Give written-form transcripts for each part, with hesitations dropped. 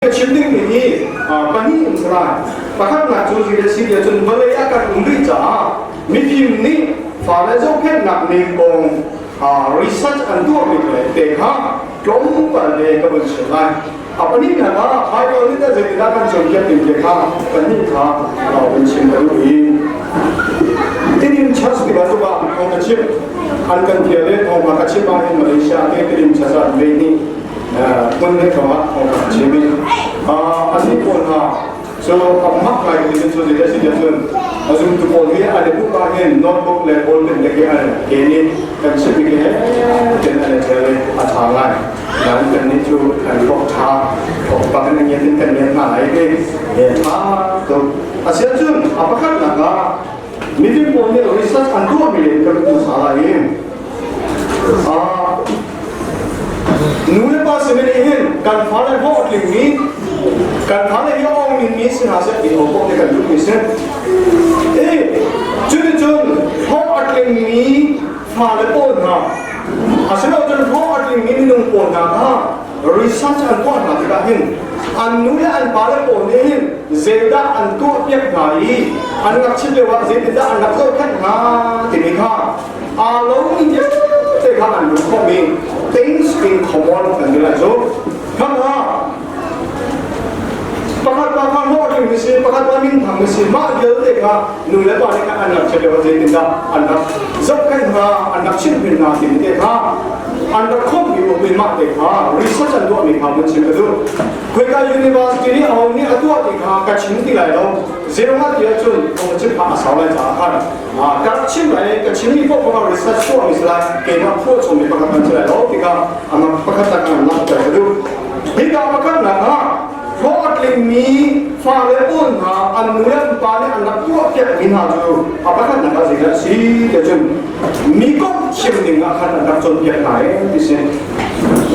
Ka chim dingmi hi pahnih um si lai. Pakhatnak cu zei a si tiah cun vawlei a kan um rih caah mifim nih fale zohkhenhnak ning kong research an tuahmi le te kha tlawmpal te ka vun chim lai. A pahnihnak ah Bible nih zeitindah kan cawnpiak ning te kha pahnih kha vun chim ka duh i Tidim Church ti bantuk ah thawng ka chim an kan thial i thawng ka chim ahhin Malaysia ke Tidim Church ah an vei nih hmun le kam ah thawng kan chim i an nih pawl hna cu a mak ngai ti cu zei a si tiah cun a zumtu pawl hi an i pumh ah hin notebook le ballpen le ke an ke nih kan chimmi ke he ten an i ṭhial i a ṭha ngai nain kan nih cu kan thawk ṭha thawk bak in a ngiat in kan ngiat hna lai ti he ṭha tuk asiahcun a pakhatnak ah mifim pawl nih research an tuahmi le kan hmu lai i nu le pa simi nih hin kan fale hlawhtling mi kan fale hi ong min mi si hna seh ti ho poh nih kan duh mi si i cuticun hlawhtling mi fale pawl hna asilo cun hlawhtling mi minung pawl hna kha research an tuah hna tikah hin an nu le an pale pawl nih hin zeidah an tuahpiak hna i an ngakchit lio ah zeitindah an rak zohkhenh hna timi kha aa lomi vialte kha an lung khawhmi things in common kan ti lai cu. Kham ha pakhat pa kha hlawhtling mi si pakhat pa minthang mi si mah vialte kha nu le pa nih khan an rak check lio zeitindah an rak zohkhenh hna an rak chimhhrin hna timi te kha an rak khawmhmi um mah te kha research an tuahmi kha mun chim ka duh. Khoika university nih aho nih a tuah ti kha ka chim ti lai lo. Zeirunga ti ahcun phung chim kha a sau lai caah khan ka rak chim lai ka chimmi paoh kha research tuahmi si lai keimah phuah chommi pakhat kan si lai lo tikah amah pakhat tak an langhter ka duh. Hika pakhatnak ah hlawhtlingmi fale pawl hna an nu le an pa nih an rak tuahpiakmi hna cu a pakhatnak ah zeidah a si tiah cun mi komh thiam ding ah khan an rak cawnpiak hna ee ti si.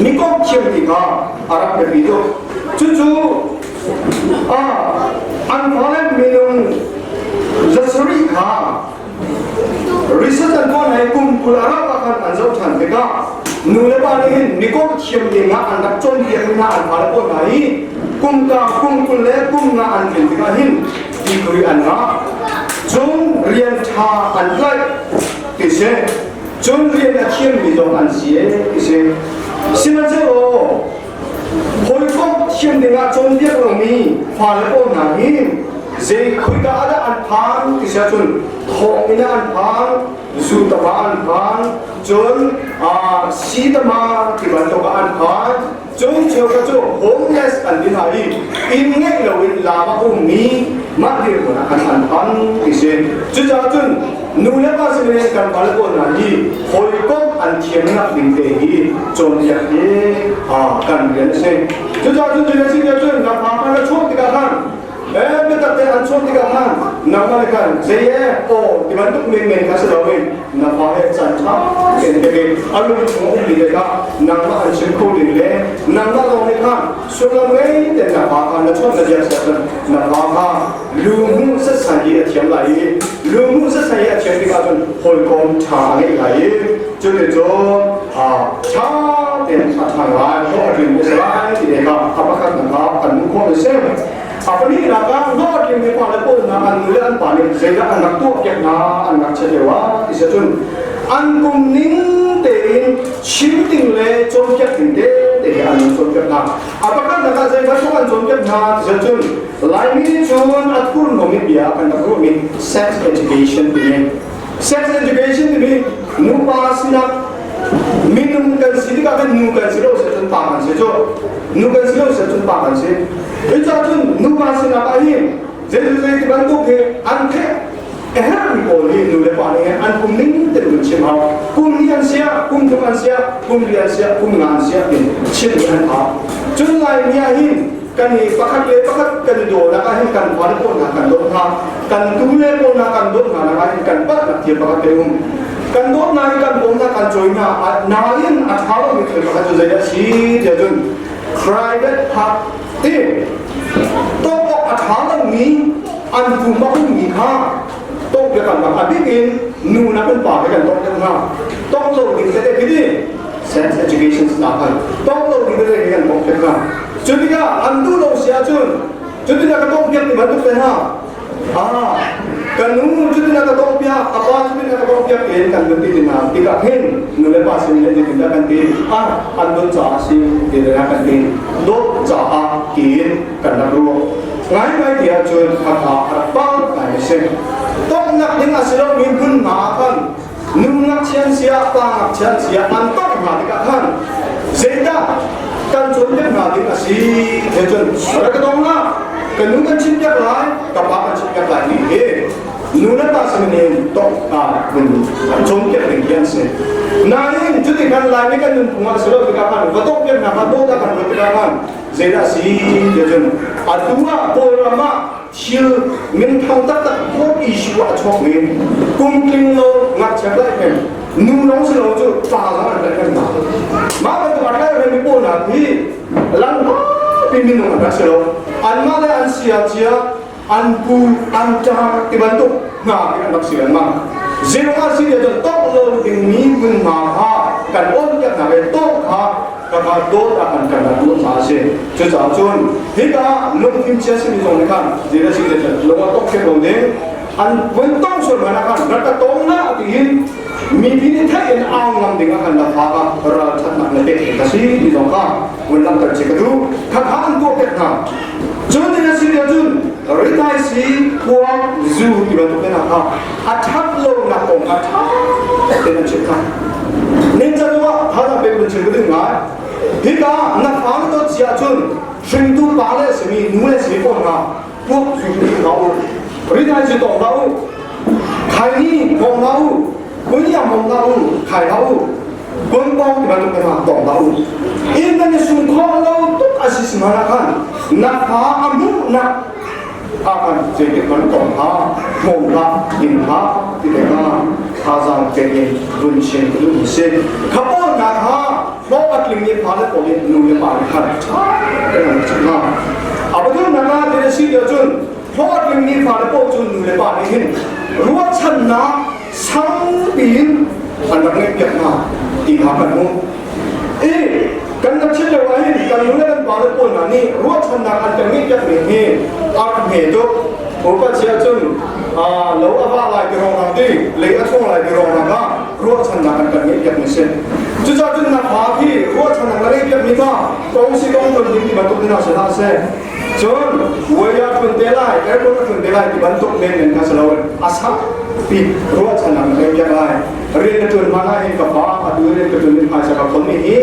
Mi komh thiam ti kha a rak biapi tuk. Cucu an fale minung 700 kha research an tuah hna i kum 20 a rauh ah khan an zoh ṭhan tikah nu le pa nih hin mikomh thiam ding ah an rak cawnpiak hna an fale pawl hna hi kum ka kum 20 le kum nga an tlin tikah hin degree an ngah cun rian ṭha an tlaih ti si cun rian a thiammi zong an si ti si sihmanhsehlaw hawikomh thiam dingah cawnpiak lomi fale pawl hna hi zei khoika ah dah an phan ti si ahcun thawnginn ah an phan zu tama an phan cun si tama ti bantuk ah an phan cun cheukhat cu homeless an ti hna i inn ngeih loin lam a ummi mah dirhmun ah khan an phan ti si cucaah cun nu le pa sinin kan fale pawl hna hi hawikomh an thiamnak ding te hi cawnpiak hi kan rian a si cucaah cun cuti a si cun na fa kha na chuak tikah khan biatak te an chuak tikah khan nangmah le khan zei e aw ti bantuk menmen kha si loin na fa he caan ṭha tein pek i a lung chung a ummi te kha nangmah an chim kho ding le nangmah lawng nih khan sullam ngei tein na fa kha na chawnh na biak siah cun na fa kha lu setsai hi a thiam lai i lu setsai hi a thiam tikah cun hawikom ṭha a ngeih lai i cuticun ṭha tein a ṭhang lai hlawh a tling si lai ti te kha a pakhatnak ah kan hmuh khawh a si. A pahnihnak ah hlawh a tlingmi pa le pawl hna an nu le an pa nih zeidah an rak tuahpiak hna an rak chiat lio ah ti si cun an kum ning tein chim ding le cawnpiak ding te te he an cawnpiak hna. A pakhatnak ah zei bantuk an cawnpiak hna ti si cun Laimi nih cun a thurhnawmmi bia kan rak ruahmi sex education timi sex education timi nupa sinak minung kan si tikah kan nu kan si lo si cun pa kan si cu nu kan si lo si cun pa kan si cucaah cun nupa sinak ah hin zei zei ti bantuk hi an theih a herhmi pawl hi nu le pa nih an kum ning tein kan chim hau kum ni an sia kum thum an sia kum li an sia kum nga an sia tin chim an hau cun Laimi ah hin kan i pakhat le pakhat kan i dawnak ah hin kan fa le pawl hna kan dawt hna kan tu le pawl hna kan dawt hna nak ah hin kan palhnak thil pakhat te um kan dawt hna i kan bawm hna kan cawi hna nain a ṭha lomi thil pakhat cu zeidah a si tiah cun private part ti tawk awk a ṭha lomi an pum a ummi kha tawk le kan a bik in nu na kan pa he kan tawk deuh hna tawk lo ding tete khi di sex education na khan tawk lo ding tete khi kan tawk deuh hna. Cu tikah an duh lo si ahcun cutin a ka tawngpiak ti bantuk te hna ah kan nu cutin a ka tawngpiak, ka pa cutin a ka tawngpiak tiin kan vun ti ti hna tikah hin nu le pa sin le zeitin dah kan ti? Ah, an dawt caah a si ti le kan ti. Dawt caah tiin kan rak ruah. Ngaingai ti ahcun khakha a rak pang ngai a si. Tonghnak ding a si lomi hmunhma ah khan nu ngakchia an si ah pa ngakchia an si ah an tongh hna tikah khan zeidah kan cawnpiak hna ding a si he cun rak ka tong hlah, ka nu kan chimpiak lai, ka pa kan chimpiak lai ti hi nu le pa sin in tongh vun cawnpiak ding hi an si. Nain cuti kan Laimi kan nunphung ah si lo tikah khan va tongpiak hna kha dawt ah kan ruat tikah khan zeidah a si ti cun atu ah Kawlram ah thil minthang taktak court issue ah a chuakmi kum tling lo ngakchia tlaihhrem, nu lawng si lo cu pa zong an tlaihhrem hna. Mah bantuk a tlaihhrem mi pawl hna hi langpi minung an rak si lo. Anmah le an sia cia, an pu, an ṭa ti bantuk hna khi an rak si. Anmah zirung ah si cun tok lo dingmi hmunhma kha kan awn piak hna ve tok kha kaka dawt ah kan kan rak hna a si. Cucaah cun hika lungfim chia simi zong nih khan zei si te lung a tok khe lo ding an vun tong sual hmanh ah khan rak ka tong na ti hin mipi nih theih in au ngam ding ah khan la fa ka ral thatnak na pek ka si ti zong kha vun langhter che ka duh. Khakha an tuah pek hna. Cun tin a si te cun rithai si, kuak, zu ti bantuk te hna kha a that lo nak kong kha tha tein an chimh hna. Nin can ah thazang pek vun chim ka ding ngai. Hika na fa na dawt si ahcun hringtu pa le simi nu le simi pawl hna puak zu ti hlah u, rithai si tawng hlah u, khaini hmawng hlah u, kunya hmawng hlah u, khai hlah u, kunpong ti bantuk te hna tawng hlah u. Inn nan i sung khawh lo tuk a si sihmanh ah khan na fa a hmuhnak akan zeitik man tong ha hmawm hlah ding ha ti te kha thazaang pek in vun chim ka duh mi si. Khapawl nak ha hlawh a tling mi fa le pawl in nu le pa nih khan ṭha tein an chim hna. A pathum nak ah ti si ti cun hlawh a tling mi fa le pawl cu nu le pa nih hin ruahchannak sang piin an rak ngeih piak hna ti kha kan hmuh. I kan rak chim lio ah hin kan nu le kan pa le pawl hna nih ruahchannak an kan ngeih piak ning hi a rak hme tuk. Upa chia cun lo a va lai ti rong ti lei a chuang lai ti rong ah ruahchannak an kan ngeih piak mi si. Cucaah cun na fa khi ruahchannak na ngeih piak mi kha kong si kong ton ding ti bantuk hna si hlah seh. Cun waya thun te lai, airport a thun te lai ti bantuk men men kha si lo a sak pi ruahchannak na ngeih piak lai. Rian na ṭuan hmanh ah hin ka pa, atu rian ka ṭuan in phaisa ka khon mi hi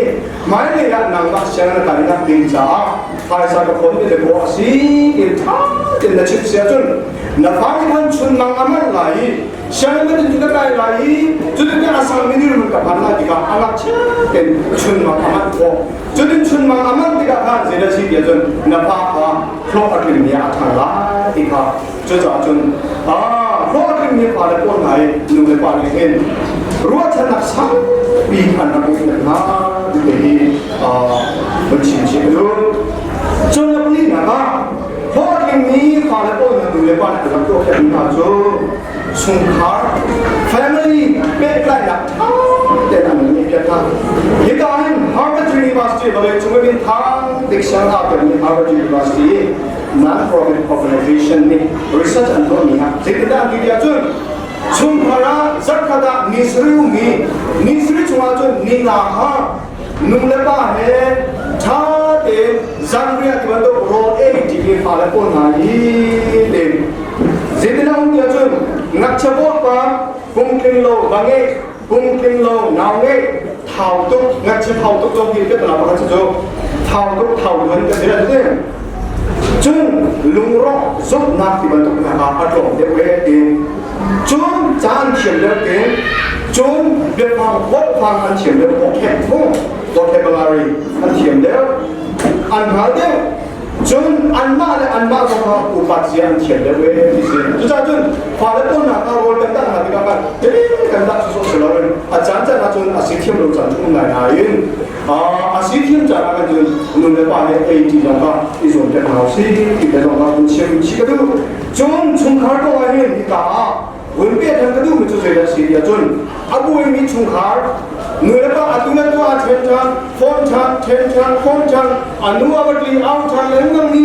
hmailei ah nangmah siang na kai nak ding caah phaisa ka khon mi le kaw a si in ṭha tein na chimh si ahcun na fa nih khan chunmang a manh lai i sianginn na tin ka kai lai i cutin a sang mi dirhmun ka phan lai tikah a ngakchia tein chunmang a manh khawh. Cutin chunmang a manh tikah khan zei na si ti ahcun na fa kha hlawh a tling mi ah a ṭhang lai ti kha. Cucaah cun hlawhtling mi fale pawl hna i nu le pa nih hin ruahchannak sangpi an rak ngeih hna ti te hi vun chim chih ka duh. Cun a palinak ah hlawhtling mi fale pawl hna nu le pa nih an rak tuah khiahmi hna cu chungkhar family pehtlaihnak ṭha tein an ngeih piak hna. Hika hin Harvard University vawlei cung i minthang bik sianginn aa telmi Harvard University non-profit organization nih research an tuahmi ah zeitindah an ti tiah cun chungkhar ah zarhkhat ah ni sarih ummi ni sarih chungah cun ni nga kha nu le pa he ṭha tein zanriah ti bantuk rawl ei ṭi fale pawl hna hi tein zeitindah um tiah cun ngakchia pawl pa pumtling lo va ngei pumtling lo nau ngei thau tuk ngakchia thau tuk zong hi biaknak pakhat cu thau tuk thau luan kan ti. Cun lungrawk zumhnak ti bantuk hna kha a tlawm deuh ve ti. Cun ca an thiam deuh ti. Cun biafang holhfang an thiam deuh, vocabulary an thiam deuh, an hngal deuh. Cun anmah le anmah zong kha upat zia an thiam deuh ve ti si. Cucaah cun fale pawl hna kha rawl kan dah hna tikah khan kan dah sawsawh si loin a caan caan ah cun a si thiam lo caan cu um ngai nain a si thiam caan ah kan cun nu le pa he ei ṭi zong kha i zuam piak hna usih ti te zong kha vun chim chih ka duh. Cun chungkhar kong ah hin hika ah vun peh than ka duhmi cu zeidah a si tiah cun a buaimi chungkhar. Nu le pa atu le tu a ṭhen ṭhan, phone ṭhan, ṭhen ṭhan, phone ṭhan, a nu a va tli au ṭhan lengmang mi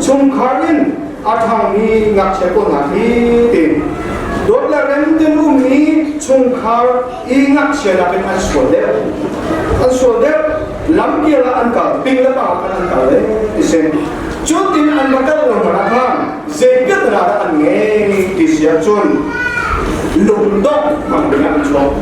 chungkhar in a ṭhangmi ngakchia pawl hna hi ti dawt le rem ten ummi chungkhar i ngakchia nakin an sual deuh. An sual deuh. Lamkial ah an kal, ping le pang ah khan an kal le ti si. Cutin an va kal lo hmanh ah khan zeipiat dah dah an ngei ti si ahcun lungdongh hmang ding ah an chuak.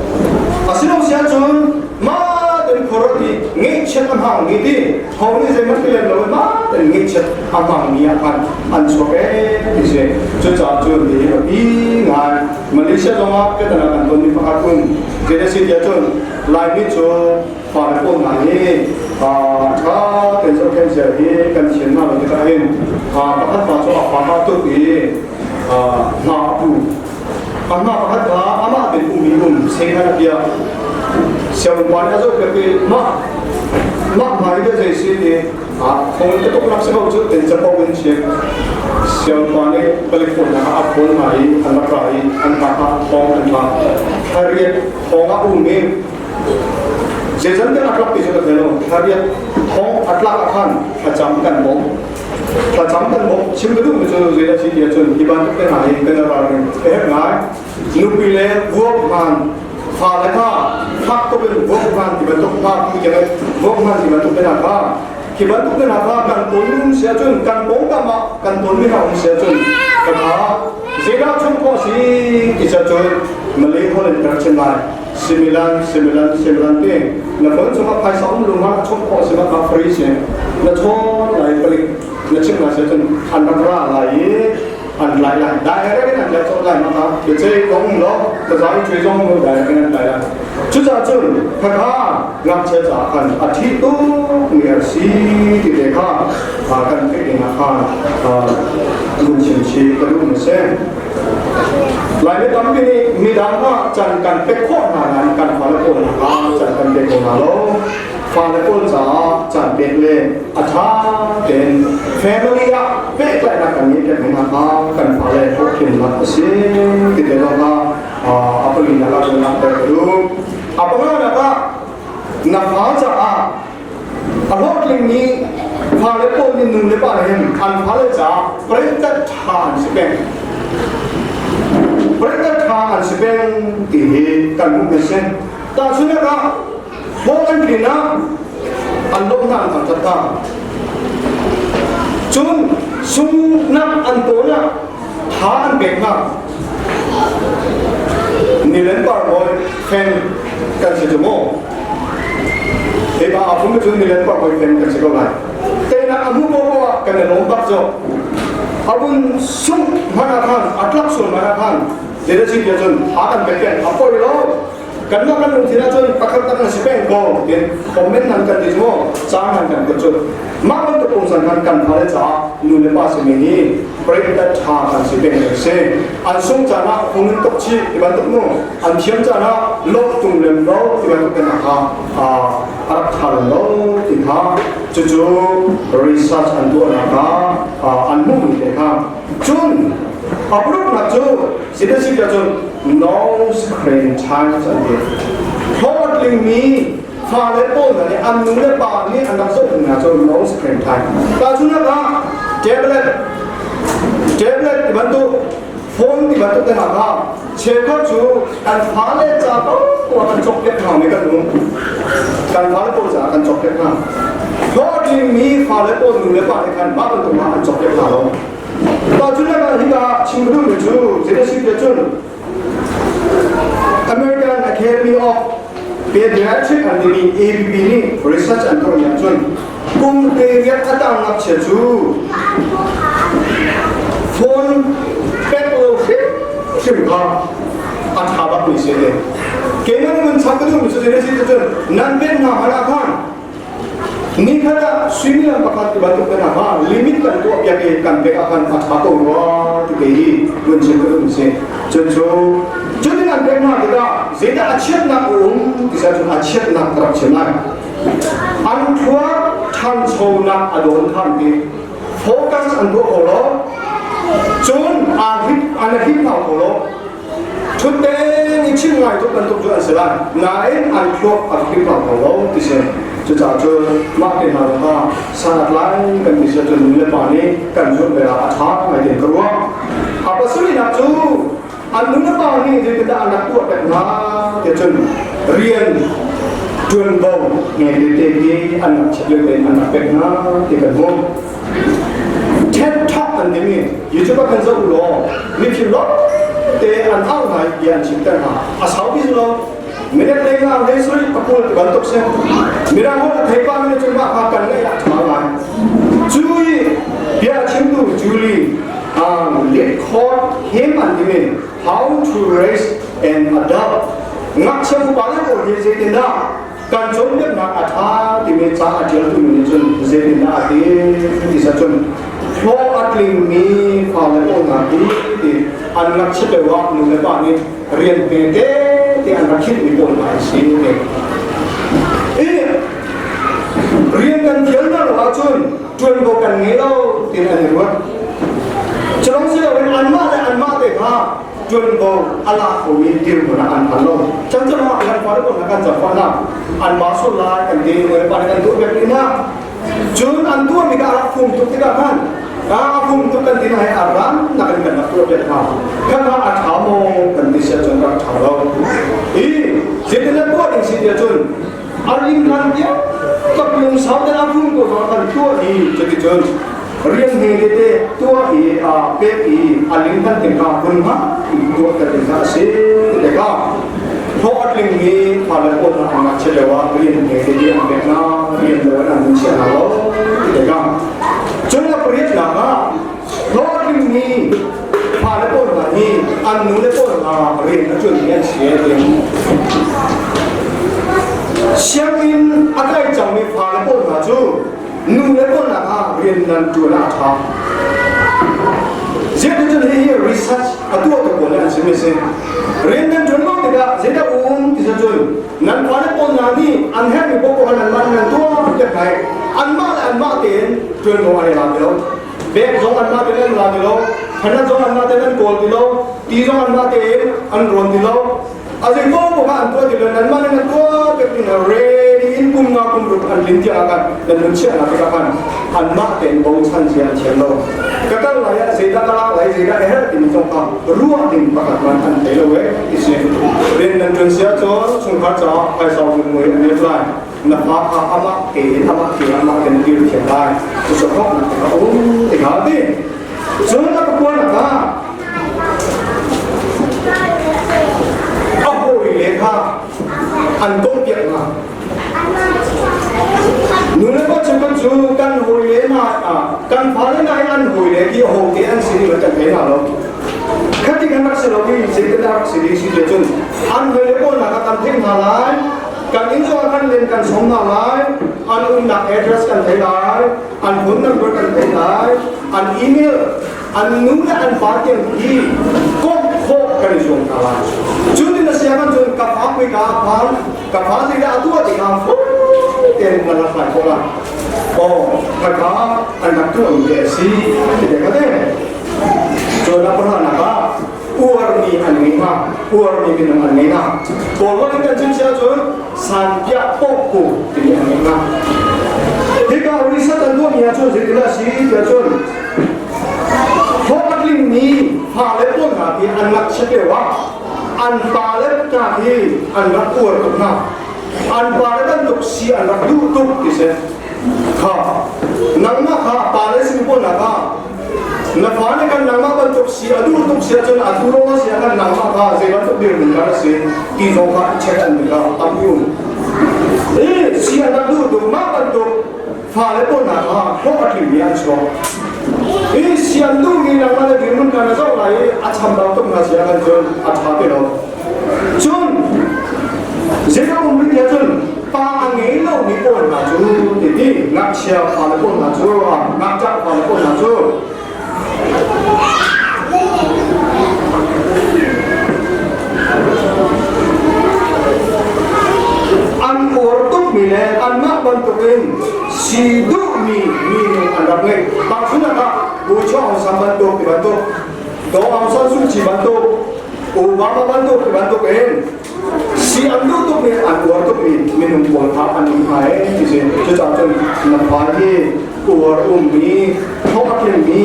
Asilo si ahcun mah ten khuaruat i ngeihchiat a hmangmi ti ho nih zeihmanh ti lem lo i mah ten ngeihchiat a hmangmi ah khan an chuak ee ti si. Cucaah cun hi biapi ngai Malaysia zongah piatana kan tonmi pakhat um. Zei si tiah cun Laimi cu fale pawl hna hi ṭha tein zohkhenh zia hi kan thiam hna lo tikah hin pakhat pa cu a fa ha tuk i hna a pu. A hna pakhat kha amah tein ummi um sehhan a piah. Sianginn pa nih a zohpiak i mah mah hna hi zei si ti thong ka tuk nak si ko cu tin capo in chim. Sianginn pa nih palik pawl hna kha a phone hna i an rak ra i an hna kha thong an tla. Thariat thong ah um i Zeizan a tlak ti cu ka thei lo. Thla thong a tlak ah khan thlacam kan bawmh. Thlacam kan bawmh. Chim ka duhmi cu zei a si ti ahcun hi bantuk te hna hi kan i ralring a herh ngai. Nupi le vuak hman fale kha fak tuk in vuak hman ti bantuk hma pu tiang in vuak hman ti bantuk te hna kha khi bantuk te hna kha kan ton si ahcun kan pawngkam ah kan tonmi hna um si ahcun ka kha zeidah chung khawh si ti cun Malay holh in kan chim lai. Similan, similan, similan ti na phone cungah phaisa um lu ma chawnh khawh si ma ka free si na chawn lai palik na chim na se cun an rak ra lai i an lai lai direct in an lai chawt lai ma ka biachei ko um lo ka zai chui zong lo direct in an lai lai cucaah cun khakha ngakchia caah khan a thi tuk mi a si ti te kha kan theih ding ah khan lung chim chi ka duh mi si Laimi tampi nih midang ah can kan pek khawh hna nain kan fale pawl ah can kan pe kho hna lo. Fale pawl caah can pek le a ṭha tein family ah pehtlaihnak kan ngeih pek hna kha kan fale hlawhtlinnak a si ti te zong kha a palinak ah kan langhter ka duh. A panganak ah na fa caah A hlawhtlingmi fale pawl nih nu le pa hin an fale caah peihtat ṭha an si peng. Peihtat ṭha an si peng ti hi kan hmuh a si. Tahchunhnak ah, hlawh an tlin ah an lawmhnak an thangṭhat hna. Cun sunghnak an tawn ah tha an pek hna. Nilen parmawi fan kan si cu maw? Hi pa a phung cu nilen parmawi fan kan si ko lai. Teinak a hmuh poah ah kan i lawm bak cu. A vun sungh hmanh ah khan, a tlak sual hmanh ah khan, zeiti tiah cun tha kan pek peng a poi lo. Kanmah kan lungthin ahcun pakhat tak na si peng ko tiin comment nan kan ti cu caan nan kan put cu mah bantuk pungsan khan kan fale caah nu le pa simi hi break that ṭha kan si peng a si an sung caan ah hung in tok chih ti bantuk mu an thiam caan ah lawmh tung lem lo ti bantuk te hna kha a rak ṭha lem lo ti kha cucu research an tuahnak ah an hmuhmi te kha cun a paruknak cu Citizenship cun no screen time an ti. Hlawhtlingmi fale pawl hna nih an nu le pa nih an rak zoh hna cu no screen time. Tahchunhnak ah tablet tablet ti bantuk phone ti bantuk te hna kha cheukhat cu kan fale ca ko kan cawkpiak hna mi kan um. Kan fale pawl caah kan cawkpiak hna. Hlawhtlingmi fale pawl nu le pa nih khan mah bantuk ah an cawkpiak hna lo. Tahchunhnak ah hika chim ka duhmi cu zei a si cun American Academy of Pediatric an timi APP nih research an tuahmi ahcun kum te riat a tang ngakchia cu phone pek lo hrimhrim kha a ṭha bakmi si te. Keimah nih mun chap ka duhmi cu zei a si cun nan pen hna hmanh ah khan Nikhat ah suimilam pakhat ti bantuk te hna kha limit kan tuah piak i kan pek ah khan a ṭha ko rua ti te hi vun chim ka duh si. Cun cu cutin an pek hna tikah zeidah a chiatnak a um ti cun a chiatnak ka rak chim lai. An thluak ṭhanchonak a dawn khan ti focus an tuah kho lo cun an hip hna kho lo. Ṭhutdeng i chim ngai tuk bantuk cu an si lai. Nain an thluak a fim ko lo ti si. Cucaah cun mah te hna kha san a tlai kan ti si ahcun nu le pa nih kan zulh ve ah a ṭha ngai tiin ka ruah. A pasarihnak cu an nu le pa nih zeitindah an rak tuah pek hna ti cun rian ṭuanvo nge tete hi an rak chek lio tein an rak pek hna ti kan hmuh. TED Talk an timi YouTube ah kan zoh u law mifim lawng te an au hna i bia an chimter hna. A saupi cu lo minute lei nga lei suri pakul ti bantuk si. Mirang holh a thei pa mi cu mah kha kan ngaih ah ṭha ngai. Cu i bia chimtu Julie Lead him an timi How to Raise an Adult ngakchia upa le pawl hi zeitindah kan cawnpiaknak a ṭha timi ca a ṭialtu nih cun zeitindah a ti ti sa cun hlawh a tlingmi fale pawl hna hi ti an ngakchia lio ah nu le pa nih rian pe te te an rak khinh mi pawl hna an si ti. I rian kan thial hna lo ahcun ṭuanvo kan ngei lo tiin an i ruat. Culong si loin anmah le anmah te kha ṭuanvo a lak khomi dirhmun ah an phan lo. Chan chan ah kan fale pawl kan cafahnak an ba sul lai kan ti nu le pa nih kan duh bik ni na. Cun an tuahmi kha a rak fum tuk tikah khan a fum tuk kan ti na he a ran nak in kan rak tuah piak hna. Kha kha a ṭha maw kan ti sia cun rak ṭha lo. I zeitin na tuah ding si tiah cun a ring hlan tiang ka lungsau te a fum ko zong kan tuah i cuticun rian hme tete tuah i a pek i a ling hlan tiang kha hmunhma i tuah ter ding kha a si ti kha hlawh a tlingmi fale pawl hna an ngakchiat lio ah rian hme tete an pek hna rian lo in an hun chiah hna lo ti kha cun a pariatnak ah hlawh a tlingmi fale pawl hna hi an nu le pawl hna rian a ṭuanmi an si ti sianginn a kai cangmi fale pawl hna cu nu le pawl nak ah rian nan ṭuan ah a ṭha. Zeiticun hihi research a tuahtu pawl nih an chimmi a si. Rian nan ṭuan lo tikah zeidah um ti cun nan fale pawl hna nih an herhmi paohpaoh kha nanmah nih nan tuah piak hna i anmah le anmah tein ṭuanvo an i la ti lo. Bek zong anmah tein an la ti lo. Phanat zong anmah tein an kawl ti lo. Ti zong anmah tein an rawn ti lo. A zei paoh ah an tuah ti lo nanmah nih nan tuah pek ding ready in kum nga kum ruk an tlin tiang ah khan nan nun chiahnak tikah khan anmah tein bochan zia an thiam lo. Ka kal lai ah zeidah ka lak lai zeidah ka herh timi zong kha ruah ding pakhat man an thei lo ee ti si. Rian nan ṭuan sia cun chungkhar caah phaisa mui an nep lai. Na fa kha amah tein amah tein amah tein dir thiam lai. Cucu khawhnak a um ti kha ti. Cun a pakuan ah a hawile kha an komhpiak hna. Nu le pa cu kan cu kan hawile hna kan fale hna hi an hawile hi ahote an si ti kan thei hna lo. Khati kan rak si lo i zeitindah rak si ding si ti cun an hawile pawl hna kha kan theih hna lai. Kan inn zongah kan len kan som hna lai. An umnak address kan thei lai. An phone number kan thei lai. An email an nu le an pa tiang hi komh khawh kan i zuam hna lai. Cu tin a si ahcun cun ka fa kui ka phan ka fa zeidah a tuah ti kha fawi tein na rak lai khawh lai. Aw khakha an rak tuahmi te a si ti te kha te. Cun a pahranak ah uarmi an ngei hna uarmi minung an ngei hna. Kawl in kan chim si ahcun sanpiah pawhku timi an ngei hna. Hika research an tuahmi ahcun zeitin a si ti ahcun hlawhtling mi fale pawl hna hi an ngakchiat lio ah an pale hna hi an rak uar tuk hna. An pale bantuk si an rak duh tuk ti si. Kha nangmah kha pale simi pawl hna kha na fa nih kan nangmah bantuk si a duh tuk si ahcun a tu lawng si ah kan nangmah kha zei bantuk dirhmun dah na si ti zong kha check an kha tam um. Eh si an rak duh tuk mah bantuk fale pawl hna kha hlawh a tlingmi an chuak. Hi sian duhmi nangmah le dirhmun kha na zoh lai i a chambau tuk hna si ahkhan cun a ṭha ti lo. Cun zeidah um rih tiah cun pa a ngei lomi pawl hna cu titi ngakchia fale pawl hna cu ngakṭah fale pawl hna cu an uar tukmi le anmah bantukin si duhmi minung an rak ngei. Tahchunhnak ah Bucho Aung San bantuk ti bantuk, Daw Aung San Suu Kyi bantuk. Obama bantuk bantuk in si an duh tuk mi an uar tuk mi minung pawl kha an um hna e ti si. Cucaah cun na fa hi uar ummi thawk a tling mi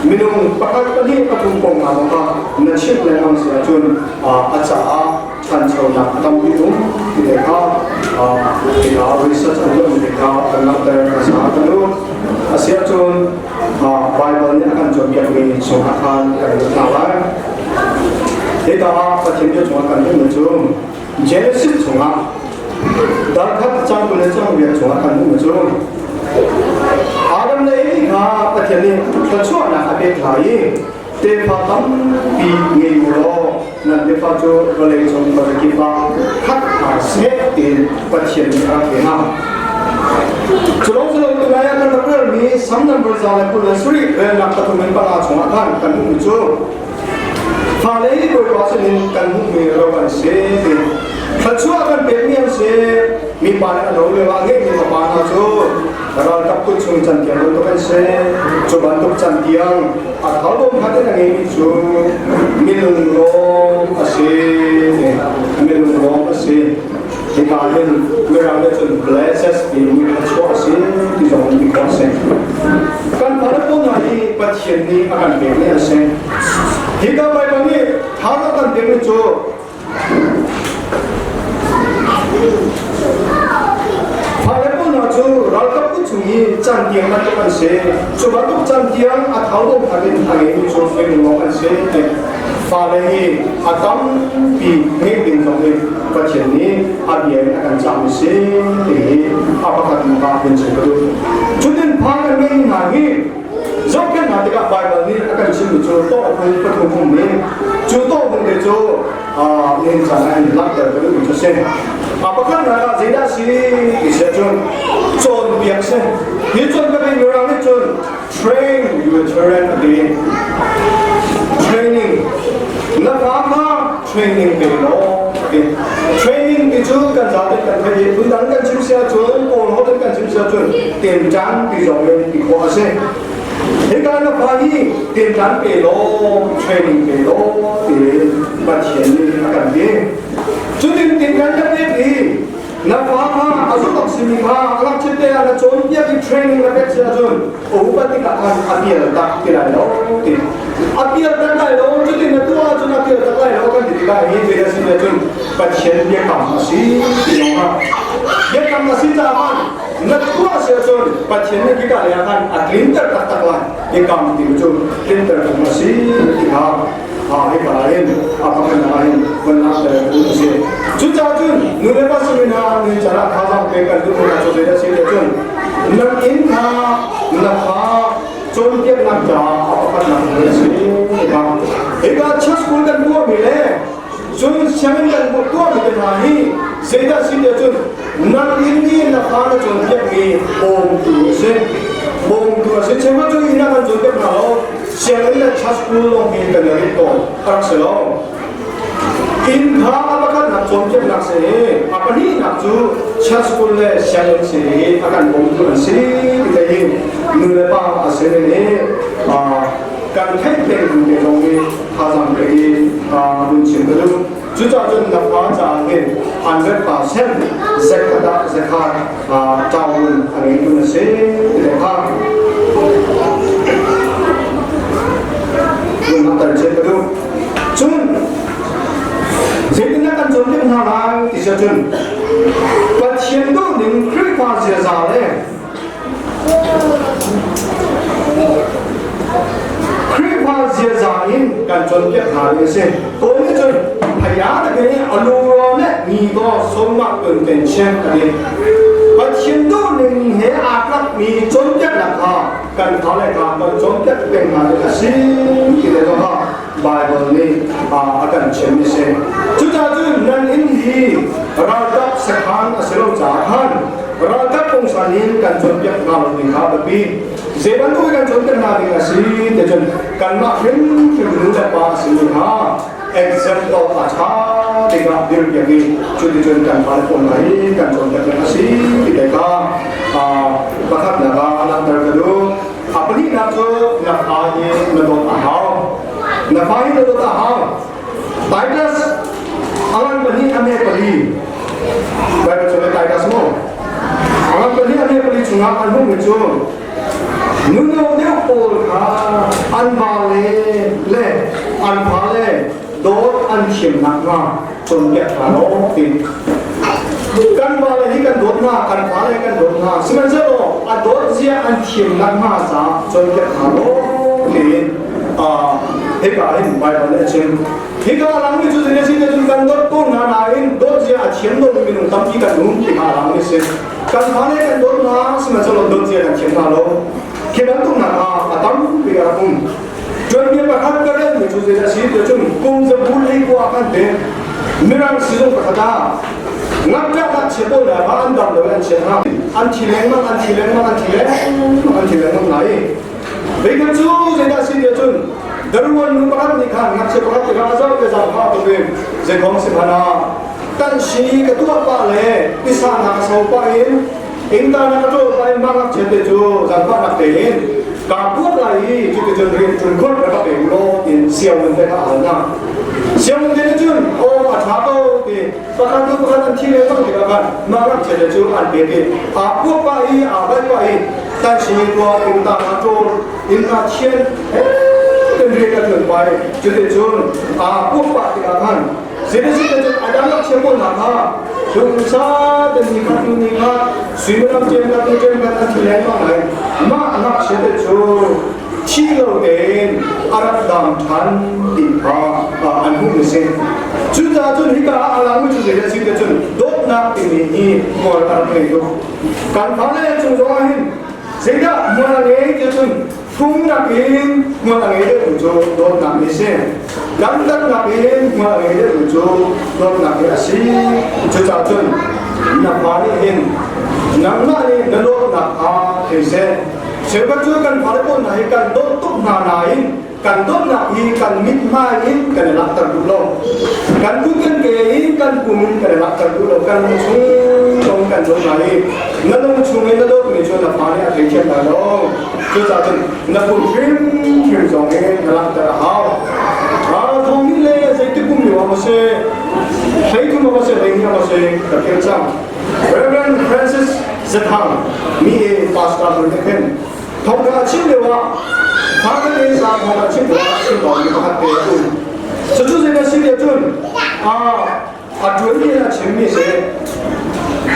minung pakhat pahnih pathum kong hna zong kha na chimh lengmang si ahcun a caah ṭhanchonak tampi um ti te kha hika research an tuahmi te kha kan langhter a sa kan u. A si ahcun Baibal nih a kan cawnpiakmi chungah khan kan lut hna lai. Hika ah Pathian bia chungah kan hmuhmi cu Genesis chungah dal khat cang 20 le cang riat chungah kan hmuhmi cu Adam le Evi kha Pathian nih thluachuahnak a pek hna i tefa tampi ngei u law nan tefa cu vawlei cung khuazakip ah khat hna seh tiin Pathian nih a rak ti hna. Cu lawng si lo tunai ah kan rak relmi Sam number 127 relnak 3 in 5 chungah khan kan hmuhmi cu fale hi Bawipa sinin kan hmuhmi ro an si ti thluachuah kan pekmi an si mipa nih a lo lio ah ngeihmi fapa hna cu ralkap kut chung cantiang bantuk an si. Cu bantuk cantiang a thalbawm khat in a ngeimi cu minung lawng a si. Minung lawng a si. Hika hin Mirang nih cun blesses ti mi thluachuah a si ti zong in ti khawh a si. Kan fale pawl hna hi Pathian nih a kan pekmi an si. Hika Baibal nih thar a kan pekmi cu Fale hna cu ralkap kut chung i cantiang bantuk an si. Cu bantuk cantiang a thau khat in a ngeimi cu minung lawng an si. Fale hi a tampi ngeih ding zong hi Pathian nih a bia in a kan cahmi si ti hi a pakhat ah hun chim ka duh. Cutin phan kan ngeih hna hi Zohkhenhnak tikah Baibal nih a kan chimmi cu tawhfung pathum ummi cu tawhfung te cu nihin caan ah hin langhter ka duhmi cu a si. A pakhatnak ah zeidah a si ti si ahcun cawnpiak si. Hi cawnpiak hi Mirang nih cun train your children a ti. Training. Na fa kha training pe law a ti. Training ti cu kan zapi kan theih i phundang kan chim si ahcun Kawl holh in kan chim si ahcun tinṭan ti zong in ti khawh a si. Hika na fa hi tinṭan pe law training pe law tiin Pathian nih a kan ti. Cutin tinṭan na pek i na fa kha a zumh awk simi kha a ngakchia te ah na cawnpiak i training na pek si ahcun a upat tikah khan a pial tak ti lai lo ti. A pial tak lai lo cutin na tuah ahcun a pial tak lai lo kan ti tikah hi zei a si cun Pathian biakam a si ti lawng ah biakam a si caah na tuah si ahcun Pathian nih khika lei ah khan a tlinter taktak lai. Biakam ti cu tlinter kum a si ti kha hika ah hin a pakhat ah hin von langhter tu a si. Cucaah cun nu le pa sinin ah ni caan ah thazaang pek kan duh hna cu zei a si ti cun nan inn kha na kha cawnpiaknak caah a pakhatnak a si hika. Hika church school kan tuahmi le cun sianginn kan tuahmi te hna hi zeidah si ti cun nan inn i na fa na cawnpiakmi bawmtu a si. Bawmtu a si. Cheukhat cu inn ah kan cawnpiak hna lo. Sianginn le church school lawng hi kan i tawn. A rak si lo. Inn kha a pakhatnak cawnpiaknak si i a pahnihnak cu church school le sianginn si i a kan bawmtu an si ti te hi nu le pa a si i kan theih peng te zong hi thazaang pek i vun chim ka duh. Cucaah cun na fa caah hin 100% zakhat ah zakhat ṭaun a ngeitu na si ti te kha vun langhter chin ka duh. Cun zeitindah kan cawnpiak hna lai ti si ahcun Pathian duhning Khrihfa ziaza le Khrihfa ziaza in kan cawnpiak hna ding a si. Kawl nih cun phaya takin a lungrual le mi daw sawmnak tun kan chian a ti. Pathian duhning he aa tlakmi cawnpiaknak kha kan fa le kha kan cawnpiak peng hna ding a si ti le kha Baibal nih a kan chimmi si. Cucaah cun nan inn hi ralkap sakhan a si lo caah khan ralkap pungsan in kan cawnpiak hna lo ding kha biapi. Zei bantuk in kan cawnpiak hna ding a si ti cun kanmah hrimhrim nu le pa a simi kha example a ṭha tikah dirpiak i cuticun kan fale pawl hna hi kan cawnpiak ding a si ti te kha pakhatnak ah langhter ka duh. A pahnihnak cu na fa hi na dawt a hau. Na fa hi na dawt a hau. Titus alan pahnih a me pali Bible chung i Titus mu alan pahnih a me pali chungah an hmuhmi cu nuno deuh pawl kha an vale le an fale dawt an thiam nakhnga cawnpiak hna law ti kan vale hi kan dawt hna kan fale kan dawt hna sihmanhsehlaw a dawt zia an thiam nakhnga caah cawnpiak hna law tiin hika hin Bible nih a chim hika langmi cu zei si cun kan dawt ko hna nain dawt zia a thiam lomi minung tampi kan um ti kha a langmi si kan fale kan dawt hna sihmanhsehlaw dawt zia kan thiam hna lo khi bantuk hna kha a tampi a rak um Tuanbia pakhat ka relmi cu zei a si ti cun kum zabu lei kua kan te mirang sizung pakhat ah ngakṭah ngakchia pawl le va an dam lo an chia hna an thi lengmang an thi lengmang an thi lengmang an thi lengmang hna i Veikhat cu zeidah si ti cun daruan nu pakhat nih khan ngakchia pakhat te kha a zoh te zang kha a tuk in zeikhom si hmanh ah tan si ka tuah pah le tisa na ka so pah in Innka na ka ṭawl pa in mah ngakchia te cu zaangfahnak tein kaa puak lai i cuticun rian ṭun khawt rak ka pe u law tiin sianginn te kha a hal hna. Sianginn te nih cun aw a ṭha ko ti pakhat hnu pakhat an thi lengmang tikah khan mah ngakchia te cu an pek i aa puak pah i aa vaih pah i tanhsing khua innka kha ṭawl innka thian he ten rian a ṭuan pah i cuticun aa puak pah tikah khan Zeitisin cun a dang ngakchia pawl hna kha lungsa ten ni khat hnu ni khat suimilam ṭem khat hnu ṭem khat an thi lengmang lai. Mah ngakchia te cu thi lo tein a rak dam ṭhan ti kha an hmuh a si. Cucaah cun hika ah a langmi cu zei a si ti cun dawtnak timi hi hmual a rak ngei tuk. Kan fale cung zong ah hin zeidah hmual a ngei ti cun Phungnak in hmual a ngei deuhmi cu dawtnak nih a si. Dantatnak in hmual a ngei deuhmi cu dawtnak nih a si. Cucaah cun na fa nih hin nangmah nih na dawtnak kha thei seh. Cheukhat cu kan fale pawl hna hi kan dawt tuk hna nain kan dawtnak hi kan mithmai in kan i langhter duh lo. Kan kut kan ke in kan pum in kan i langhter duh lo. Kan lung chung lawng kan dawt hna i na lung chung in na dawtmi cu na fa nih a theithiam lai lo. Cucaah cun na pum hrimhrim zong in na langhter a hau. Thawng nih le zeitik kum lio ah maw si, 13 ah maw si, 12 ah maw si, ka philh cang. Reverend Francis Zathang mi e pastor mun nih khin thawngtha a chim lio ah Father Day sa thawngtha chim lio ah chim mi pakhat te a um. Cucu zei na si tiah cun a ṭuanmi a chimmi si.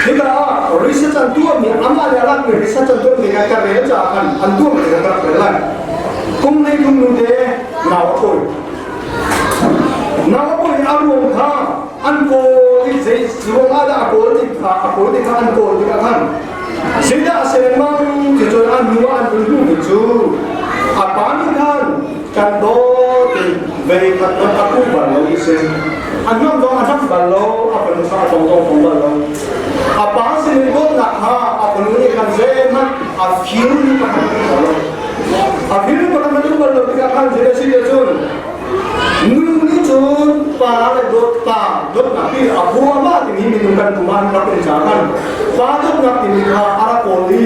Hika ah research an tuahmi amah le a lakmi research an tuahmi kha ka rel caah khan an tuahmi kha ka rak rel lai. Kum 13 nu te nau a pawi. Nau a pawi a ruang kha an kawl i zei ruang ah dah a kawl ti kha a kawl ti kha an kawl tikah khan zeidah a si lengmang ti cun an hnu ah an vun hmuhmi cu a pa nih khan kan dawt in vei khat hmanh a kuh bal lo i si. A hnam zong a hnam bal lo, a fanu kha a tong zong tong bal lo. A pa sinin dawtnak kha a fanu nih khan zeihmanh a fir pakhat hmanh bal lo. A fir pakhat hmanh bal lo tikah khan zei a si ti cun nu nih cun pa le dawt pa dawtnak hi a huama timi minung kan pum ah rak um caah khan pa dawtnak timi kha a rak kawl i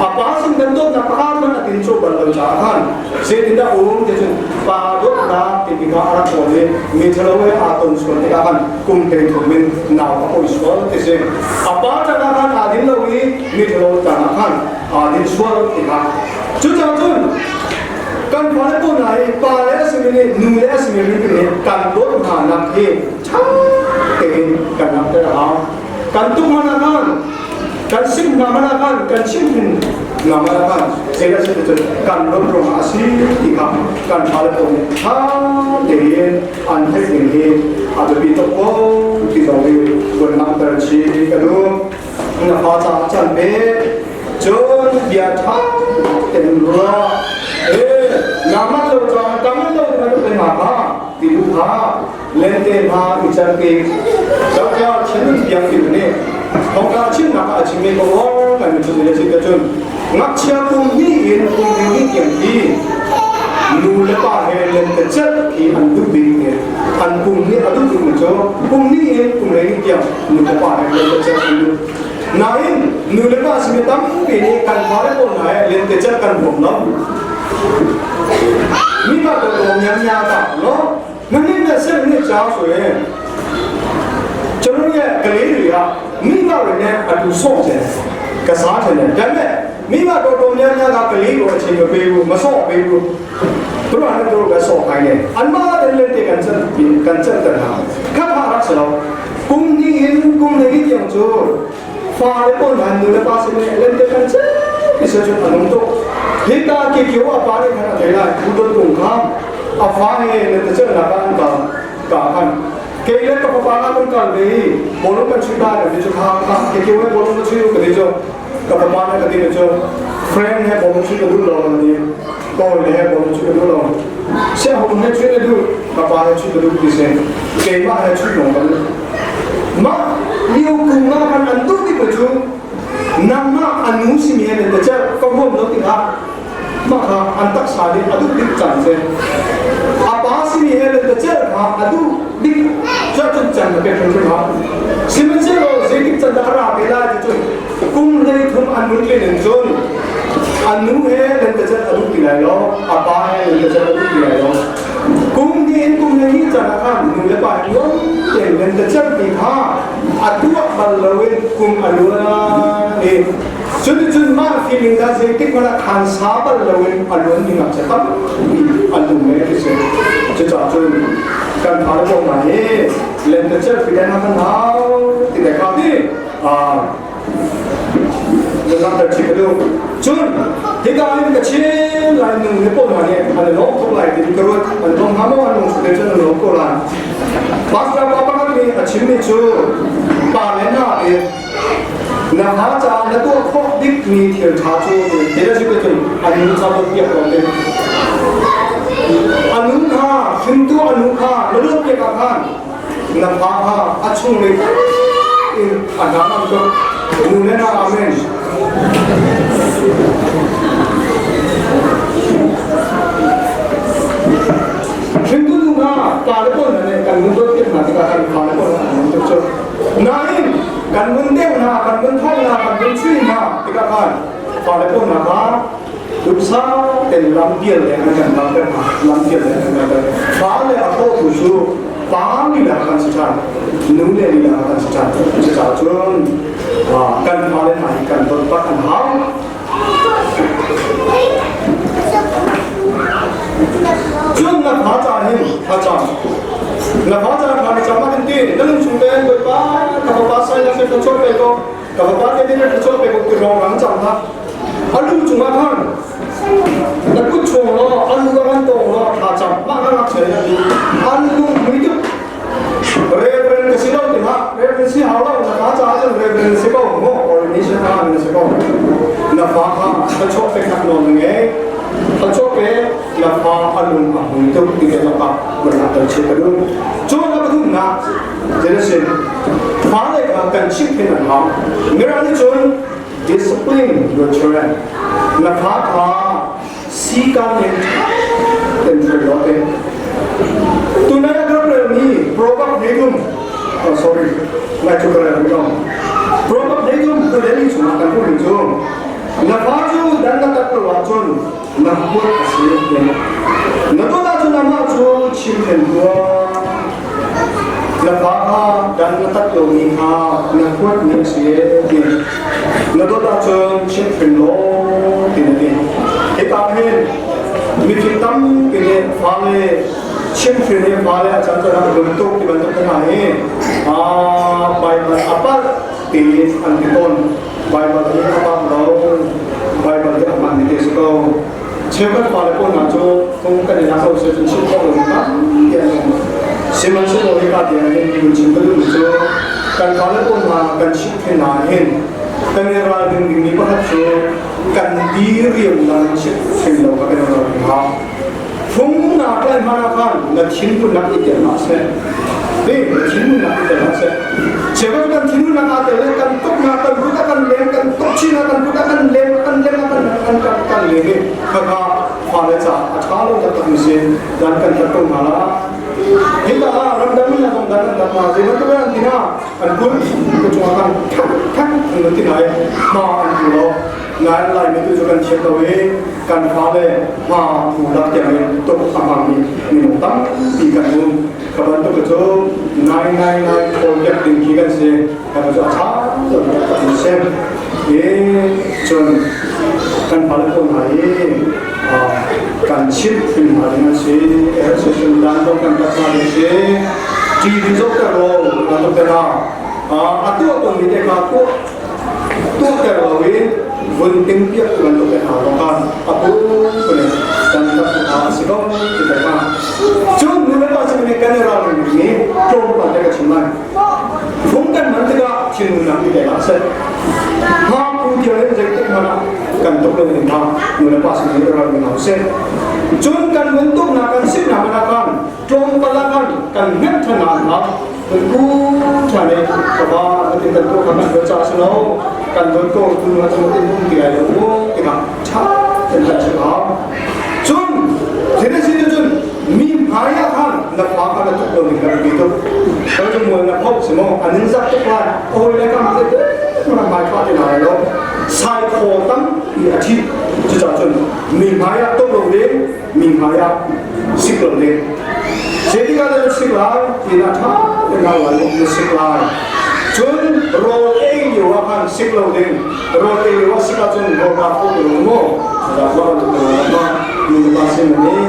a pa sin kan dawtnak pakhat hmanh a tin cawh bal lo caah khan Zeitindah um ti cun pa dawtnak timi kha a rak kawl i mi ṭhalo he aa ton sual tikah khan kum 33 in nau a pawi sual ti si. A pa tangah khan aa din lo i mi ṭhalo tangah khan aa din sual ti kha. Cucaah cun kan fale pawl hna hi pa le a simi nih nu le a simi rinpi nih kan dawt hna nak hi ṭha tein kan langhter a hau. Kan tuk hmanh ah khan kan sim hna hmanh ah khan kan chim hin hna hmanh ah khan zeidah si cun kan ram ruangah a si ti kha kan fale pawl nih ṭha tein an theih ding hi a biapi tuk ko ti zong hi vun langhter chih ka duh. Na fa caah caan pe cun bia ṭha tein ruah ee nangmah lo caah tam lo na tuk ma kha ti duh kha lente hna i cerpi Doctor Chin Biak Kim nih thongtla chimnak ah a chimmi ko kan mi cu le si te cun ngakchia kum hnih in kum hnih tiang hi nu le pa he lente celh khi an duh bik ni an kum nih a duh bik mi cu kum hnih in kum 12 tiang nu le pa he lente celh an duh nain nu le pa simi tampi nih kan fale pawl hna he lente celh kan huam lo mi pa ko nya nya ta no Na nih na ser nih 家属人， ကျွန်တော်ရဲ့ကလေးတွေကမိဘတွေနဲ့အတူဆော့တယ်ကစားတယ်ဒါပေမဲ့မိဘတော်တော်များများကကလေးကိုအချိန်မပေးဘူးမဆော့ပေးဘူးသူတို့ကလည်းသူတို့ပဲဆော့ခိုင်းတယ်အန်မာတဲ့လက်တဲ့ကန်ချက်ကန်ချက်တဲ့ဟာခပ်ဟာရက်စလောကုမ်နီင်ကုမ်နေကြီးကြောင့်ချိုဖာလေပေါ်ဟန်နူလေပါစနေလက်တဲ့ကန်ချက်ဒီစချအလုံးတော့ဟေတာကေကေဝအပါလေခဏတယ်လားဘူးတော့တုံခါအဖာဟေလက်ချက်နာကန်ကာကာခန် ke le ka pa na kan kal ve bolo kan chui ba kan chu kha kha ke ke we bolo chui ka de jo ka pa na ka de jo friend he bolo chui ka du lo ni ko le he bolo chui ka du lo se ho ne chui ne du ka pa he chui ka du ti se ke ma he chui lo ka ma liu ku nga kan an du ti ko chu nang ma anu si mi he ne cha ka hom lo ti ha ma kha an tak sa di adu dik chan se apa si mi he le cha kha adu dik cha chun chan pe thun thun ha siman se lo se dik chan da ra pe la ti chun kum nei thum an mun le nen chun anu he le cha adu ti lai lo apa he le cha adu ti lai lo kum ni in kum nei ni chan kha nu le pa yo te le cha ti kha atu bal lo in kum alua ni chun chun ma feeling da se tik mana khan sa bal lo in alun ni ngak cha tam alun me ti se chu cha chun kan phar ko ma he len ta cha fi dan ha kan hau ti da kha ti a le lam ta chi ka du chun ti ka in ka chin lai nu ne po ma ne an lo thok lai ti ka ro an lo ha mo an lo su de chun lo ko la pastor pa pa ni a chim ni chu pa le na le na ha cha na tu khok dik mi thiel tha chu te la chu ka chun anu cha bo piak ko te anu kha hrim tu anu kha na lu piak ka khan na pha kha a chung le in a na ma cho nu le na amen hrim tu nu kha pa le pon na ne kan mun do piak na ti ka kan pa le pon na mun do cho nain kan mun deu na kan mun thong na kan mun chui na ti ka khan pa le pon na kha dupsa ten lam pial le an kan bang ter lam pial le an kan fa le a tho tu chu pa ni la kan sa nu le ni la kan sa chu cha chun kan fa le na kan ton pa kan hau chun na pha cha hin pha cha na pha cha pha ni cha ma tin ti na lung chung ten koi pa ka pa sai la se cho pe ko ka pa te tin cho pe ko ti rong rang cham tha alu chung ma than na kut chung lo alu ka kan tong lo tha cham ma ka lak che na alu mui tu reverend ka si lo ti ha reverend si hau lo na pha cha chen reverend si ko mo ordination ha ni si ko na pha kha ka cho pe khat no nge ka cho pe na pha alung a mui tu ti ke pa ma na ta che ka lu chu na pa thu na jerusalem pha le ka kan chim phen an ha mira ni chun discipline your children na pha kha si ka nen ten thoi lo te tu na ka pre ni proverb nei tum oh sorry mai chu ka ra mi dong proverb nei tum ku le ni chu ma kan ku ni chu na pha chu dan na tak lo chun na huat a si te na to da chu na ma chu chim then tua na pha kha dan na tak lo ni kha na huat ni si ti na to da chun chim then lo ti na ti he ka hen mi phim tam ke ne fa le chim thrin he fa le a chan cha ram lum tuk ti bantuk hna hi a Bible apal ti an ti ton Bible hi apal lo Bible hi aman ni te si ko cheukhat fa le pawl hna cu phung kan i lak lo si cun chim khawh lo mi tampi an um sihmanhsehlaw hika tiang hin hun chim ka duhmi cu kan fale pawl hna kan chimhhrin hna hin kan i ralring dingmi pakhat cu kan diriam lang chimhhrin lo kha kan i ralring hau phung naa tlai hmanh ah khan na thinhunnak i tel hlah seh ti na thinhunnak i tel hlah seh cheukhat kan thinhunnak aa tel kan tuk na kan kut a kan lem kan tuk chin ah kan kut a kan lem kan lem kan kan kan kan lem i khakha fale ca a ṭha lo taktak mi si dan kan tat ko hna la. Hika ah ramdang mi hna zong dan an dak hna. Zei bantuk an ti hna? An kut ka cungah khan khak khak an ti hna i hma an pu lo. Nain Laimi tu cu kan thiam lo i kan fale hma pu lak tiang in tuk a hmangmi minung tampi kan um. Ka bantuk cu 999 call piak ding khi kan si. Kan cu a ṭha tuk kan si. I cun kan fale pawl hna hi kan chimh hrim hna ding an si. Session dan zong kan tat hna ding si. TV zoh ter lo kan tuk ter a tuah tawnmi te kha tuah tuahter loin vun tingpiak tu bantuk te hna zong khan a pum in kan tat hna a si ko ti te kha. Cun nu le pa sin nih kan i ralring ding i tlawmpal te ka chim lai. Fung kan hman tikah thinlung ti te hlah seh. Hma pu tiang in zeitik hmanh ah kan tuk lo ding kha nu le pa sin nih i ralring hna usih. Cun kan vun tuknak kan simnak hmanh ah khan tlawmpal ah khan kan hnemh ṭhan hna hnga. Kan ku ṭhan i ka pa na tin kan tuah kha kan dawt caah si lo kan dawt ko tu na cung tin um ti lai lo mu tikah ṭha ten kan chim hau. Cun thil a si cun mi hmai ah khan na fa kha na tuk lo ning kan bi tuk. Kan cu mual na phoh si maw an in zak tuk lai hawi le kam te te na hmai pha ti lai lo sai khaw tam i a thi. Cucaah cun mi hmai ah tuk lo ding mi hmai ah sik lo ding. Zeitik ah dah na sik lai ti na ṭha te na lai na sik lai. Cun rawl ei lio ah khan sik lo ding. Rawl ei lio ah sik ahcun rawl kaa phaw ti lo mu. Dah ma tu ma nu le pa sin nih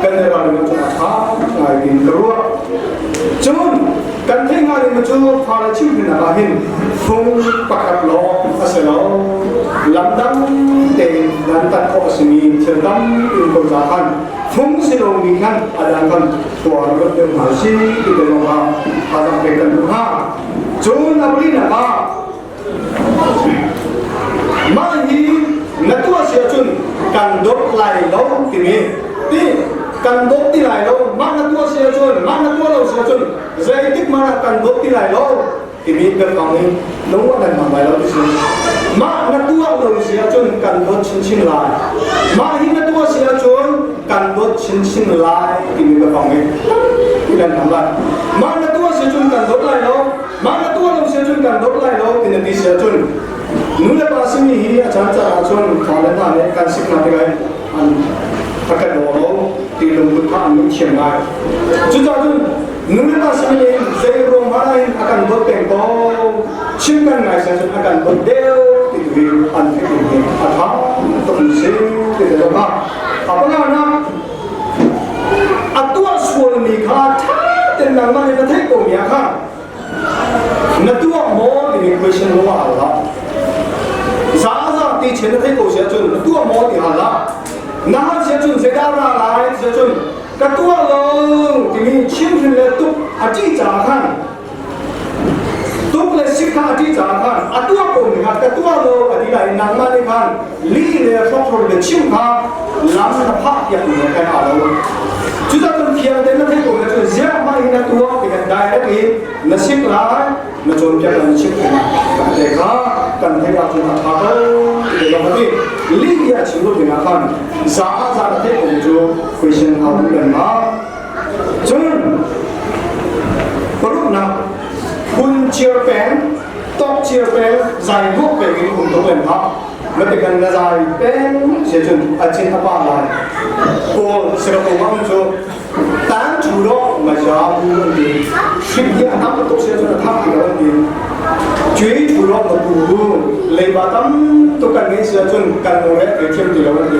kan i ralring ahcun a ṭha ngai ding ka ruah. Cun kan theih hnga ding cu fale chimhhrinnak ah hin fung pakhat lawng a si lo. Lam dang tein nan tat khawh a simi thil tam in ko ca khan phung si lomi khan a dang kan tuar ruat deuh hna si ti te zong ah thazaang pek kan duh hna. Cun a palinak ah mah hi na tuah si ahcun kan dawt lai lo timi ti kan dawt ti lai lo mah na tuah si ahcun mah na tuah lo si ahcun zeitik hmanh ah kan dawt ti lai lo timi biafang in lung a kan hmang lai lo ti si. Mah na tuah lo si ahcun kan dawt chinchin lai. Mah hi na tuah si ahcun kan dawt chinchin lai timi biafang in ti kan hmang lai. Mah na tuah si ahcun kan dawt lai lo. Mah na tuah lo si ahcun kan dawt lai lo ti na ti si ahcun nu le pa simi hi a caan caan ahcun fale hna nih kan sik hna tikah an a kan daw lo ti lungput kha an nung thiam ngai. Cucaah cun nu le pa simi nih zei ruang hmanh in a kan dawt peng ko chim kan ngai sian cun a kan dawt deuh ti tu hi an theih ding hi a tha tuk mi si ti te zong ah a panganak a tuah sualmi kha tha ten nangmah nih na theih ko mi ah khan Na tuah maw timi question lawng ah hal hlah. Za za ti chen na theih ko si ahcun na tuah maw ti hal hlah. Na hal si ahcun zeidah ra lai ti ahcun ka tuah lo timi chimhrin le tuk a ṭih caah khan tuk le sik kha a ṭih caah khan a tuah ko ning ah ka tuah lo a ti lai nangmah nih khan lih le hrokhrol le chim kha lam na phah piak mi he kan aa lo. Cucaah cun fiang tein na theih ko na cun ziah mah hi na tuah ti kan direct in na sik lai na cawnpiak lai na chimh lai kan te kha kan theih ahcun a tha ko ti te lawng a ti. Lih i a chim lo ding ah khan za ah za na theih ko cu question a um lem ma. Cun paruknak hun chiar peng tok chiar peng zai hnawh peng in um tuk lem hlah. Na te kan na zai peng si cun a chin a pa lai. Kawl Singapore ah cu tan thu lo ma ja bu an ti. Hrik hi a tam tuk si cun a thak ti lo an ti. Cui thu lo ma bu leiba tam tuk kan ngei si cun kan ngore ke thiam ti lo an ti.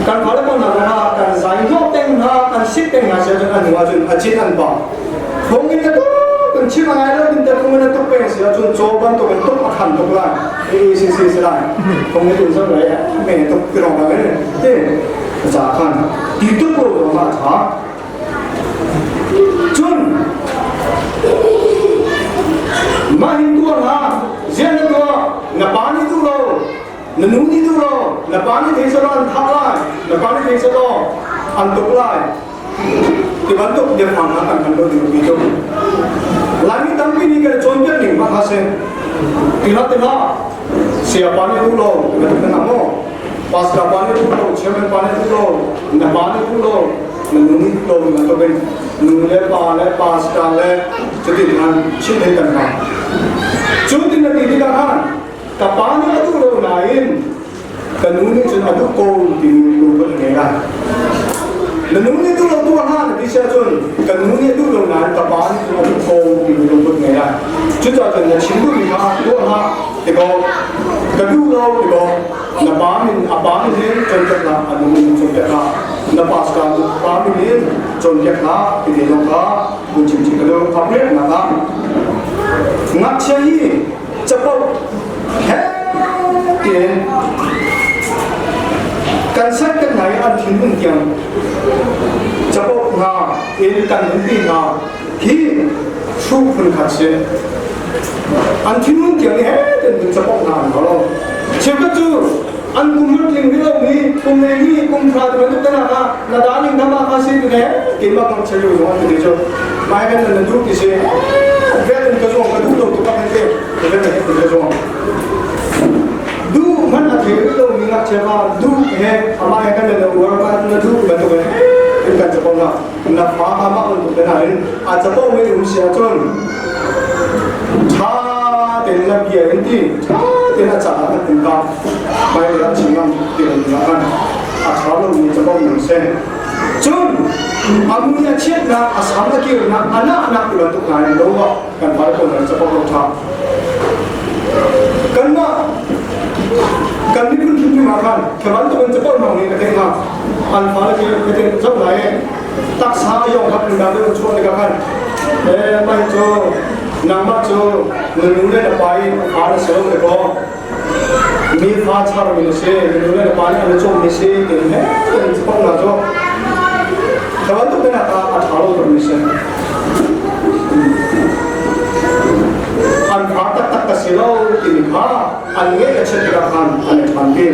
Kan phale ko na na kan zai hnawh peng na kan sit peng na si cun an hnu ahcun a chin an pa. Phung in na tuk kan chim a ngai lo ding te phung in na tuk peng si ahcun caw bantuk in tuk a khan tuk lai. E si si si lai. Phung in tun zong lai me tuk ti rong ba te za khan ti tuk ko lo ma tha. Cun mah hin tuar ha zian na tuah na pa nih duh lo na nu nih duh lo na pa nih thei selaw an thah lai na pa nih thei selaw an tuk lai Ti bantuk biafang hna kan hman lo ding ti cu Laimi tampi nih kan cawnpiak ning hmanh ha si. Tila tila saya pa nih duh lo na ti na maw? Pastor pa nih duh lo, chairman pa nih duh lo, na pa nih duh lo. Na nu nih lo bantukin nu le pa le pastor le cutin khan chimh hei kan hna. Cu tin na ti tikah khan ka pa nih a duh lo nain ka nu nih cun a duh ko timi lungput a ngei lai. Na nu nih duh lo tu hna na ti si ahcun ka nu nih a duh lo nain ka pa nih cun a duh ko timi lungput ngei lai. Cucaah cun na chim duhmi kha tuah hlah ti ko, ka duh lo ti ko, na pa min a pa min in cawnpiak hlah, a nu min in cawnpiak hlah, na pastor pa min in cawnpiak hlah timi zong kha hun chim chih ka duh. Thapreknak ah ngakchia hi capo he tiin kan set kan hna i an thinlung tiang capo hna in kan nunpi hna hi hru phun khat si. An thinlung tiang i he ten dun capo hna an lo. Cheukhat cu an kum mat tling rih lomi kum le ni kum thla ti bantuk te ah na darling dama kha si tu ne keimah kong cheu zong an ti cu mai kan na duh ti si vet in ka zong ka duh lo tu ka kan te vet in ka zong duh man a thei lo mi ngak chema duh he ama he kan na uar ma na duh bantuk he in kan chapo na na fa ama bantuk te na in a chapo mi um sia chun tha ten na bia in ti tha ten a cha kan tin ka mai la chingam ti na kan a tha lo mi chapo nang se cun a mui a chiatnak a sam a kirnak a nahnak ti bantuk hna in lo ah kan fale pawl nan capo lo ṭha. Kanmah kan miphun hrimhrim ah khan khi bantuk in capo hmang nih ka theih hna. An fale khi ka theih zoh hna i taksa a yong hap in dah deuh chuah tikah khan eh mah hi cu nangmah cu na nu le na pa i fa na si lo te kaw mi fa charmi na si na nu le na pa nih an cawmmi si tiin he kan capo hna cu ka bantuk te nak ah a ṭha lo tukmi si. An fa taktak ka si lo timi kha an ngeih a chiat tikah khan an i ṭhan ti.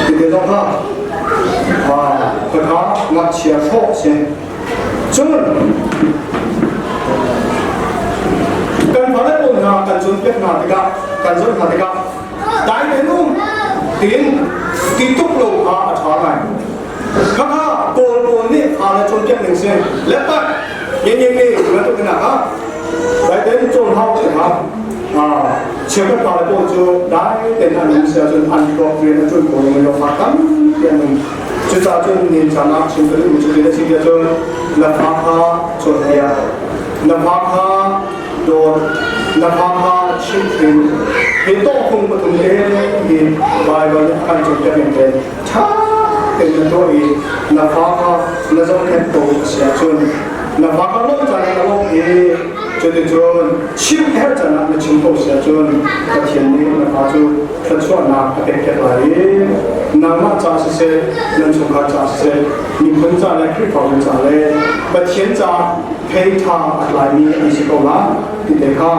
Ti te zong kha khakha ngakchia hrawh si. Cun kan fale pawl hna kan cawnpiak hna tikah kan zoh hna tikah dai tein um tiin ti tuk lo kha a ṭha ngai. Khakha Kawl pawl nih fale cawnpiak ning si. Lepak nge nge nge bantuk in ah dai tein cawn hau ti kha cheukhat fale pawl cu dai tein an um si ahcun an thluak rian a ṭuan ko ning lo fa tampi an um. Cucaah cun ni caan ah chim ka duhmi cu ti na si tiah cun na fa kha cawnpiak, na fa kha dawt, na fa kha chimhhrin. Hi tawhfung pathum te hi Baibal nih a kan cawnpiak ning te ṭha tein na tuah i na fa kha na zohkhenh ko a si ahcun na fa kha lawmh caan ah na lawmh i cuticun chimh herh caan ah na chim ko si ahcun Pathian nih na fa cu thluachuahnak a pek lai i nangmah ca siseh nan chungkhar ca siseh miphun ca le Khrihfabu ca le Pathian ca thei ṭha a tlaimi an si ko lai ti te kha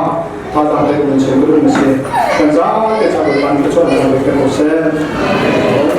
thazaang pek nan chim ka duh na si. Kan zapi ca Bawipa nih thluachuahnak kan pek ko seh.